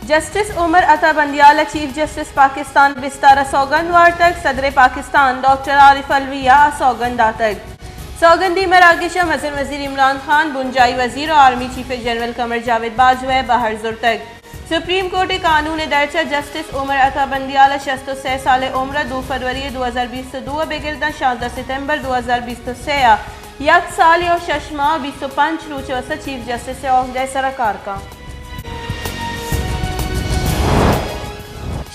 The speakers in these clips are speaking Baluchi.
جسٹس عمر عطا بندیال ء چیف جسٹس پاکستان بستار ء سوگند وارتگ، صدر پاکستان ڈاکٹر عارف علوی ء سوگند داتگ۔ سوگندی مراگش ء مزن وزیر عمران خان، بنجاہی وزیر و آرمی چیف جنرل قمر جاوید باجوہ ء بہر زرتگ۔ سپریم کورٹ ء قانون ء درچ ء جسٹس عمر عطا بندیال ء شست و سئے سال ء عمر ء دو فروری دو ہزار بیست و دو ء بگر داں شانزدہ ستمبر دو ہزار بیست و سئے ء یک سال ء شش ماہ و بیست و پنچ روچ ء واستہ چیف جسٹس ء عہدہ ء سرا کار کنت۔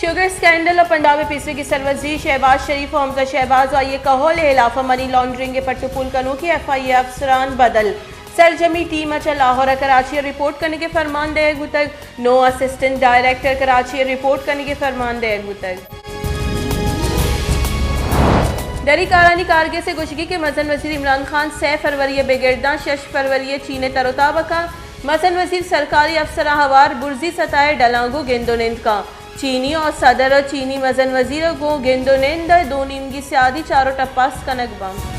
شوگر اسکینڈل ء پنجاب ء پیسریگیں سروزیر شہباز شریف ء حمزہ شہباز ء آئی ء کہول ء ہلاف ء منی لانڈرنگ ء پٹ ء پول کنوکیں ایف آئی اے افسران بدل۔ سرجمی ٹیم ء چہ لاہور ء کراچی ء رپورٹ کنگ ء فرمان دئیگ بوتگ۔ نو اسسٹنٹ ڈائریکٹر کراچی ء رپورٹ کنگ ء فرمان دئیگ بوتگ۔ دری کارانی کارگس ء گوشگی کہ مزن وزیر عمران خان سئے فروری ء بگر داں شش فروری ء چین ء تر و تاب ء کنت۔ مزن وزیر سرکاری افسراں ہوار برزی سطح ء ڈلاں گوں گند و نند کنت۔ چینی ء صدر ء چینی مزن وزیر ء گوں گند و نند ء دو نیمگی سیادی چار و ٹپاس کنگ بنت۔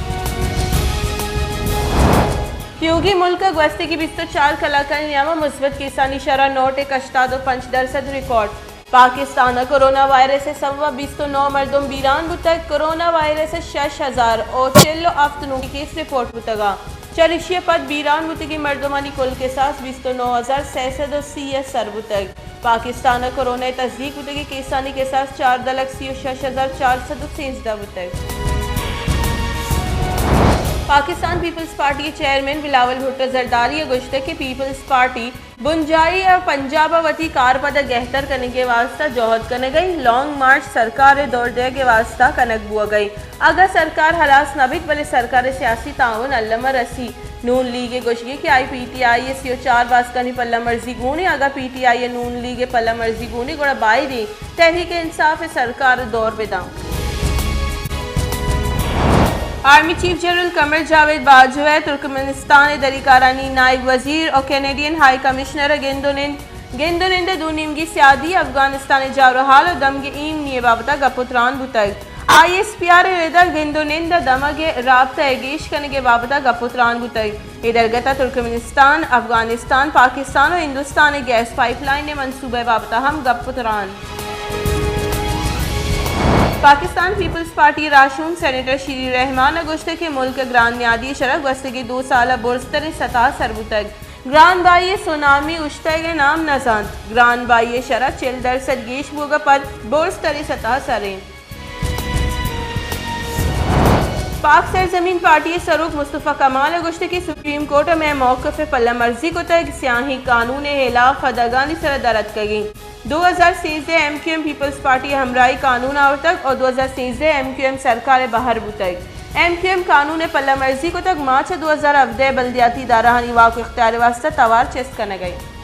تیوگیں ملک ء گوستگیں بیست و چار کلاکانی نیام ء مثبت کیسانی شرح نو ٹک ہشتاد و پنچ درسد ریکارڈ۔ پاکستان ء کرونا وائرس ء سوب ء بیست و نو مردم بیران بوتگ۔ کرونا وائرس ء شش ہزار و چل و ہفت نوکیں کیس رپورٹ بوتگ ء چریشی ء پد بیران بوتگیں مردمانی کل کساس بیست و نو ہزار سئے سد و سی ء سر بوتگ۔ پاکستان ء کرونا ء تصدیق بوتگیں کیسانی کساس چاردہ لکھ سی و شش ہزار چار سد و سیزدہ بوتگ۔ پاکستان پیپلز پارٹی ء چیئرمین بلاول بھٹو زرداری ء گوشتگ کہ پیپلز پارٹی بنجاہی ء پنجاب ء وتی کارپد ء گہتر کنگ ء واستہ جہد کنگ ء انت۔ لانگ مارچ سرکار ء دور دیگ ء واستہ کنگ بوگ ء انت۔ اگاں سرکار ہلاس نہ بیت، بلے سرکار ء سیاسی تعاون الم ء رسی۔ نون لیگ ء گوشگی کہ آئی پی ٹی آئی ء سی و چار باسکانی پلہ مرزی گون انت۔ اگاں پی ٹی آئی ء نون لیگ ء پلہ مرزی گون انت، گڑا باید انت تحریک انصاف ء سرکار ء دور بداں۔ آرمی چیف جنرل قمر جاوید باجوہ ء ترکمنستان ء دری کارانی نائب وزیر و کینیڈین ہائی کمشنر ء گند و نند، گند و نند ء دو نیمگی سیادی، افغانستان ء جاور و حال و دمگ ایمنی ء بابت ء گپ و تران بوتگ۔ آئی ایس پی آر ء ردا گند و نند ء دمگ ء رابطہ ء گیش کنگ ء بابت ء گپ و تران بوتگ۔ اے درگت ء ترکمنستان، افغانستان، پاکستان و ہندوستان ء گیس پائپ لائن ء منصوبہ ء بابت ء ہم گپ و تران۔ پاکستان پیپلز پارٹی ء راہشون سینیٹر شیری رحمان ء گوشتگ کہ ملک ء گران نیادی ء شرح گوستگیں دو سال ء برزتریں سطح ء سر بوتگ۔ گران بھائی ء سونامی اوشتگ ء نام نہ زانت۔ گران بھائی ء شرح چل درسد گیش بوگ ء پد برزتریں سطح ء سر انت۔ پاک سرزمین پارٹی ء سروک مصطفی کمال ء گوشتگ کہ سپریم کورٹ ء مئے موقف ء پلہ مرزی کتگ، سیاہیں قانون ء ہلاف ء دگانی سرا در اتکگیں۔ دو ہزار سیزدہ ء M Q M Peoples Party ء ہمراہی قانون آورتگ اور دو ہزار سیزدہ ء ایم کیو ایم سرکار ء بہر بوتگ۔ ایم کیو ایم قانون ء پلہ مرزی کتگ، مارچ ء دو ہزار ہبدہ ء بلدیاتی ادارہانی واک و اختیار ء واستہ توار چست کنگ ء انت۔